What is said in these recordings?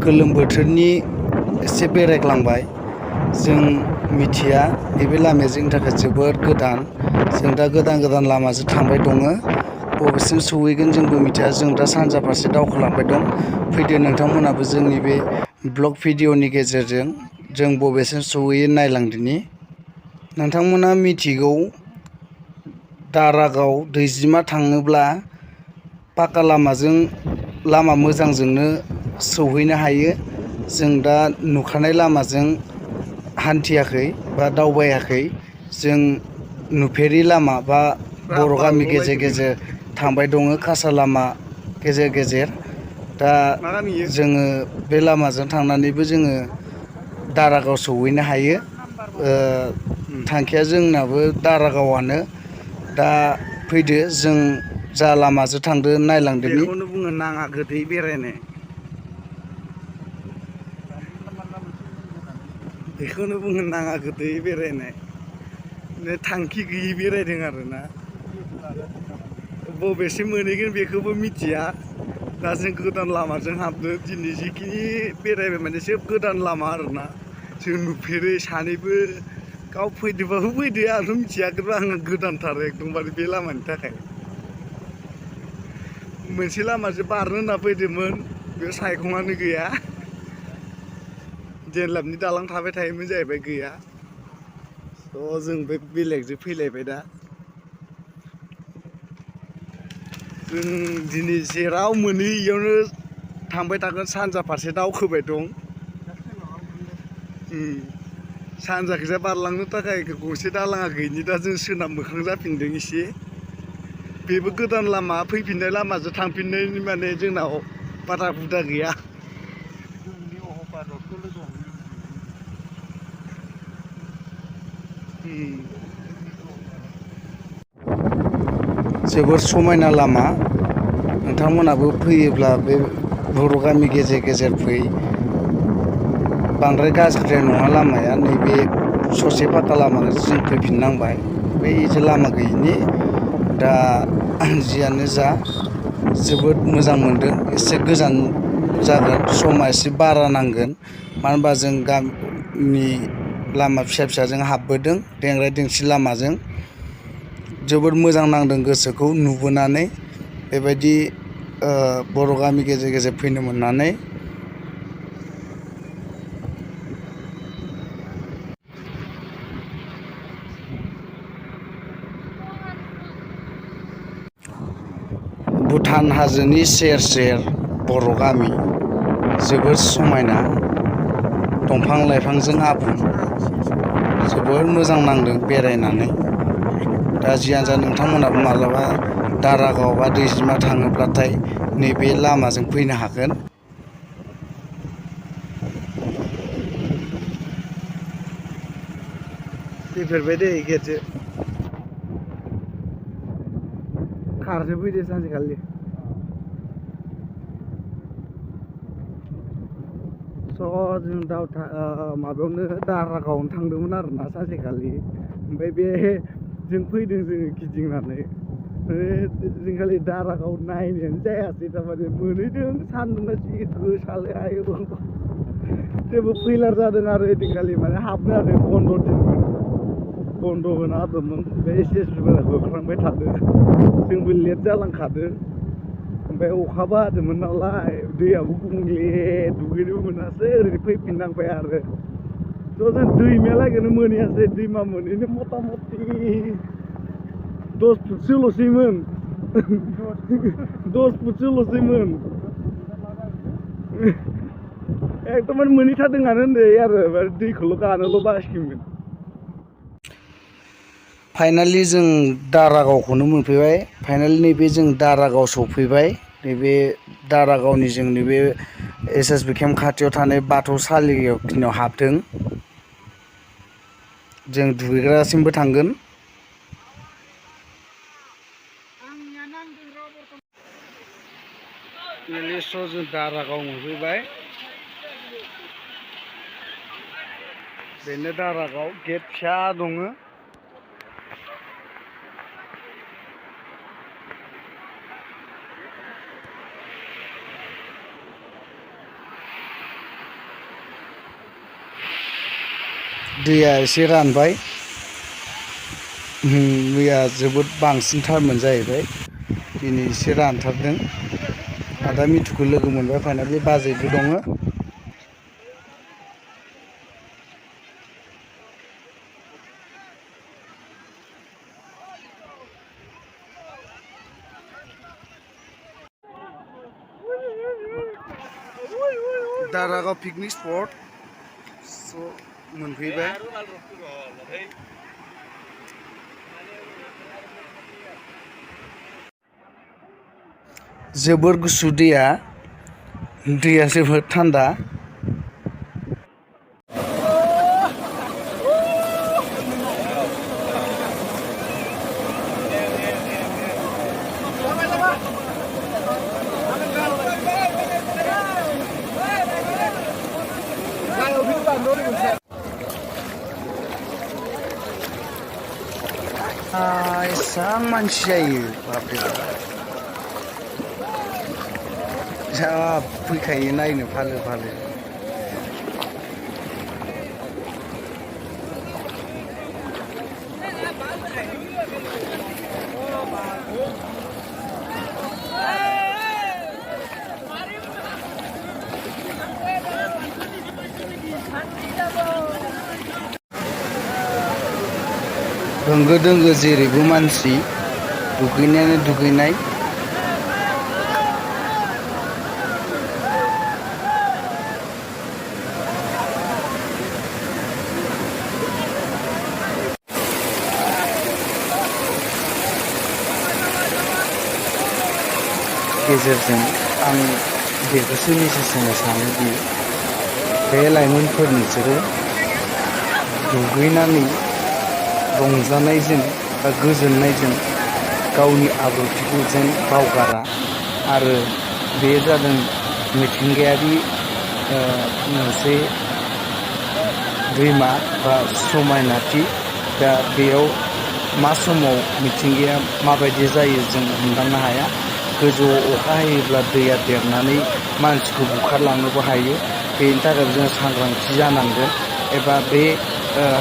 गोलोम बोथोरनि एसे बेरायग्लांबाय जों मिथिया नैबे लामाया जोंनि थाखाय जोबोद गोदान जों दा गोदान लामाजों थांबाय दङ बबेसिम सौहैगोन जोंबो मिथिया जों दा सानजा फारसे दावखोलांबाय दं फैदो नोंथांमोनाबो जोंनि बे ब्लग भिडिअनि गेजेरजों जों बबेसिम सौहैयो नायलांदिनि नोंथांमोना मिथिगौ दारागाव दैजिमा थाङोब्ला पाका लामाजों लामा मोजांजोंनो सौहैनो हायो जों दा नुखानाय लामाजों हान्थियाखै बा दावबायाखै जों नुफेरि लामा बा बर' गामि गेजेर गेजेर थांबाय दङ कासा लामा गेजेर गेजेर दा जोङो बे लामाजों थांनानैबो जोङो दारागाव सौहैनो हायो थांखिया जोंनाबो दारागावआनो दा फैदो जों जा लामाजों थांदो नायलांदोनि बेखौनो बुङो नाङा गोदै बेरायनाय बेखौनो बुङो नाङा गोदै बेरायनाय थांखि गैयि बेरायदों आरोना बबेसिम मोनहैगोन बेखौबो मिथिया दा जों गोदान लामाजों हाबदों दिनै जिखिनि बेरायबाय माने सोब गोदान लामा आरोना जों नुफेरै सानैबो गाव फैदोबाबो फैदो आंथ' मिथियाखैबा आङो गोदानथार एकदमबारे बे लामानि थाखाय मोनसे लामाजों बारनो होनना फैदोंमोन बे सायखङानो गैया जेनलाबनि दालां थाबाय थायोमोन जाहैबाय गैया थ' जों बे बेलेगजों फैलायबाय दा जों दिनै जेराव मोनै इयावनो थांबाय थागोन सानजा फारसे दावखोबाय दं सानजाखैजा बारलांनो थाखाय गंसे दालाङा गैयिनि दा जों सोनाब मोखां जाफिनदों एसे बेबो गोदान लामा फैफिननाय लामाजों थांफिननायनि माने जोंनाव बादा बुदा गैया जोबोर समायना लामा नोंथांमोनाबो फैयोब्ला बे बर' गामि गेजेर गेजेर फै बांद्राय गाज्रिद्राय नङा लामाया नैबे ससे फाका लामाजों जों फैफिननांबाय बैजों लामा गैयिनि दा जियानो जा जोबोद मोजां मोनदों एसे गोजान जागोन समा एसे बारा नांगोन मानो होनबा जों गामि लामा फिसा फिसाजों हाबबोदों देंग्राय देंसि लामाजों जोबोद मोजां नांदों गोसोखौ नुबोनानै बेबायदि बर' गामि गेजेर गेजेर फैनो मोननानै भुटान हाजोनि सेर सेर बर' गामि जोबोद समायना दंफां लाइफांजों आबुं जोबोद मोजां नांदों बेरायनानै दा जियानो जा नोंथांमोनाबो माब्लाबा दारागाव बा दैजिमा थाङोब्लाथाय नैबे लामाजों फैनो हागोन फैफेरबाय दे गेटजों खारजों फैदो सानसेखालि स' जों माबायावनो दारागावआवनो थांदोंमोन आरोना सानसेखालि ओमफ्राय बे जों फैदों जोङो गिदिंनानै जोंखालि दारागाव नायनायानो जायासै थारमाने मोनहैदों सान्दुंआ जि गोसालै आयौ जेबो फैलार जादों आरो ओइदिनखालि माने हाबनो हादों बन्द' दिनमोन बन्द' होना होदोंमोन ओमफ्राय एसे होख्रांबाय थादों जोंबो लेट जालांखादों ओमफ्राय अखाबो हादोंमोन नालाय दैयाबो गुबुंले दुगैनोबो मोनासै ओरैनो फैफिननांबाय आरो थ' जों दैमायालागैनो मोनहैयासै दैमा मोनहैनो मथा मथि 10 फुटसोल'सैमोन 10 फुटसोल'सैमोन एकदम मोनहैथारदोंआनो होनजायो आरो दैखौल' गानोल' बाखिमोन फाइनालि जों दारागावखौनो मोनफैबाय फाइनालि नैबे जों दारागाव सफैबाय नैबे दारागावनि जों नैबे एस बि केम्प खाथियाव थानाय बाथौसालियाव खिनियाव हाबदों जों दुगैग्रासिमबो थांगोन जों दारागाव मोनफैबाय बेनो दारागाव गेट फिसा दङ दैया एसे रानबाय मैया जोबोद बांसिनथारमोन जाहैबाय दिनै एसे रानथारदों आदा मिथुखौ लोगो मोनबाय फाइनालि बाजैबो दङ दारागाव पिकनिक स्पट मोनफैबाय जोबोर गुसु दैया जोबोर थान्दा एसां मानसि जायो बापरे जा फैखायो नायनो फालो फालो होंगो दोंगो जेरैबो मानसि दुगैनायानो दुगैनाय गेजेरजों आं बेखौसो मेसेज होनो सानोदि बे लाइमोनफोर नोंसोरो दुगैनानै रंजानायजों बा गोजोननायजों गावनि आब्रुथिखौ जेन बावगारा आरो बे जादों मिथिंगायारि मोनसे दैमा बा समायनाथि दा बेयाव मा समाव मिथिंगाया माबायदि जायो जों हमदांनो हाया गोजौआव अखा हायोब्ला दैया देरनानै मानसिखौ बुखारलांनोबो हायो बेनि थाखाय जों सांग्रांथि जानांगोन एबा बे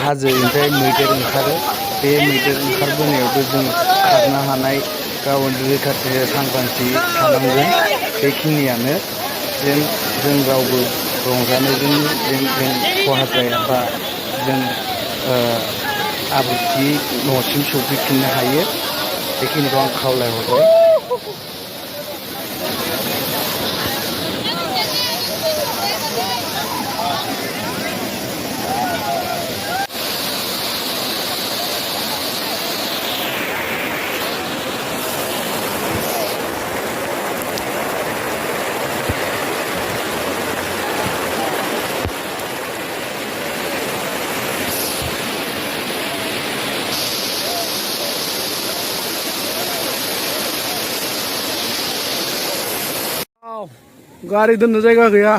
हाजोनिफ्राय मैदेर ओंखारो बे मैदेर ओंखारबोनायावबो जों खारनो हानाय गावनि रैखाथि सांग्रांथि थानांगोन बेखिनियानो जेन जों रावबो रंजानायजों जेन खहा जाया बा जों आब्रुथि न'सिम सफैफिननो हायो बेखिनिखौ आं खावलायहरबाय गारि दोननो जायगा गैया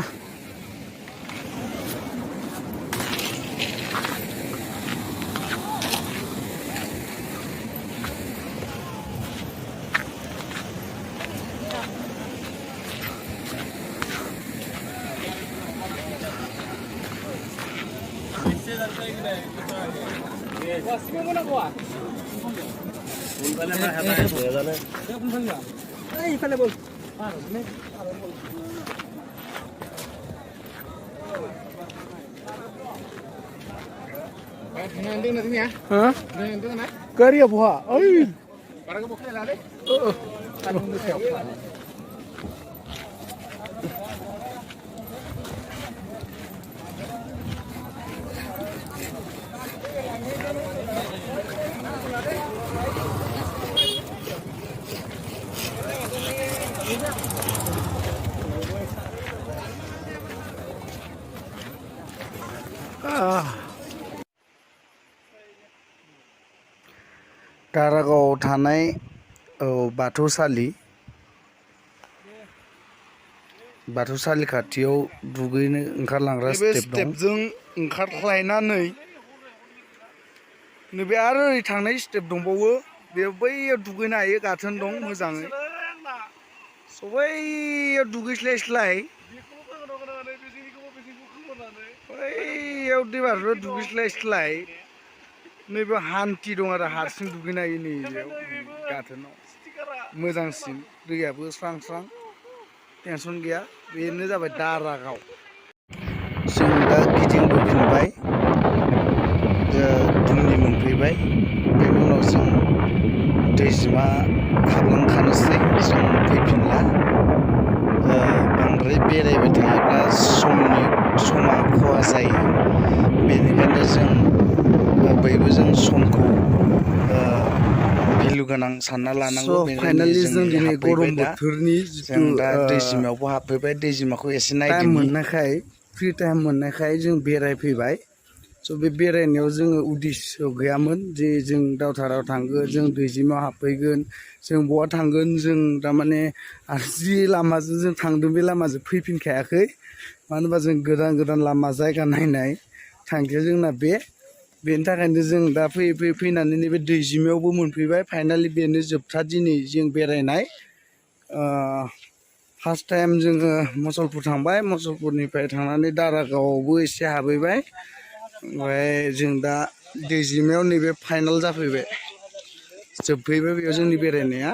गारिया बहा ओइ दारागावआव थानाय बाथौसालि खाथियाव दुगैनो ओंखारलांग्रा स्टेप दं स्टेपजों ओंखारख्लायनानै नैबे आरो ओरै थांनाय स्टेप दंबावो बे बैयाव दुगैनो हायो गाथोन दं मोजाङै बैयाव दुगैस्लायस्लाय बैयाव बेयाव दैबारफ्राव दुगैस्लाय नैबे हान्थि दं आरो हारसिं दुगैनो हायो नै बेयाव गाथोनाव मोजांसिन दैयाबो स्रां स्रां टेनसन गैया बेनो जाबाय दारागाव जों दा गिदिंबोफिनबाय दुमनि मोनफैबाय बेनि उनाव जों दैजिमा हाबलांखानोसै जों फैफिनला बांद्राय बेरायबाय थायोब्ला समा खहा जायो बेनिखायनो जों बयबो जों समखौ भेलु गोनां सानना लानांगौ बेनिखायनो जों दिनै गरम बोथोरनि जों दा दैजिमायावबो हाबफैबाय दैजिमाखौ एसे नायदिनि फ्रि टाइम मोननायखाय जों बेरायफैबाय स' बे बेरायनायाव जोङो उद्देश्य गैयामोन जे जों दावधारायाव थांगोन जों दैजिमायाव हाबफैगोन जों बहा थांगोन जों थारमाने जि लामाजों जों थांदों बे लामाजों फैफिनखायाखै मानो होनबा जों गोदान गोदान लामा जायगा नायनाय थांखिया जोंना बेनि थाखायनो जों दा फैनानै नैबे दैजिमायावबो मोनफैबाय फाइनालि बेनो जोबथा दिनै जों बेरायनाय फार्स्ट टाइम जोङो मुसलपुर थांबाय मुसलपुरनिफ्राय थांनानै दारागावआवबो एसे हाबहैबाय ओमफ्राय जों दा दैजिमायाव नैबे फाइनाल जाफैबाय जोबफैबाय बेयाव जोंनि बेरायनाया